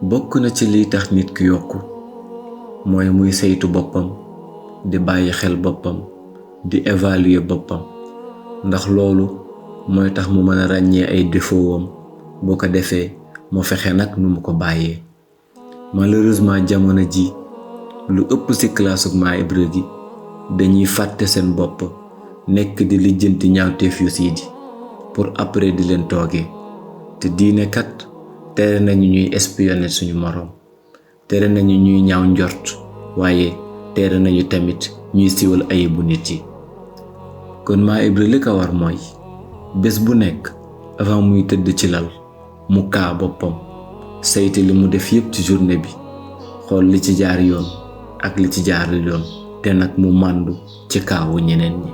bokk na ci liy tax nit ki yokku mooy muy saytu boppam di bàyyi xel boppam di évaluer boppam ndax loolu mooy tax mu mën a ràññee ay défauts boo ko defee mu fexe nag nu mu ko bàyyee. Malheureusement jamono ji lu ëpp ci classe Ma Ibra gi dañuy fàtte seen bopp nekk di lijjanti ñaawteef yu siidi pour après di leen toogee te diine kat tere nañu ñuy espionner suñu moroom tere nañu ñuy ñaaw njort waaye tere nañu tamit ñuy siwal ayibu nit yi. kon Ma Ibra li ko war mooy bés bu nekk avant muy tëdd ci lal mu kaa boppam saytu li mu def yépp ci journée bi xool li ci jaar yoon ak li ci jaarul yoon te nag mu màndu ci kaawu ñeneen ñi.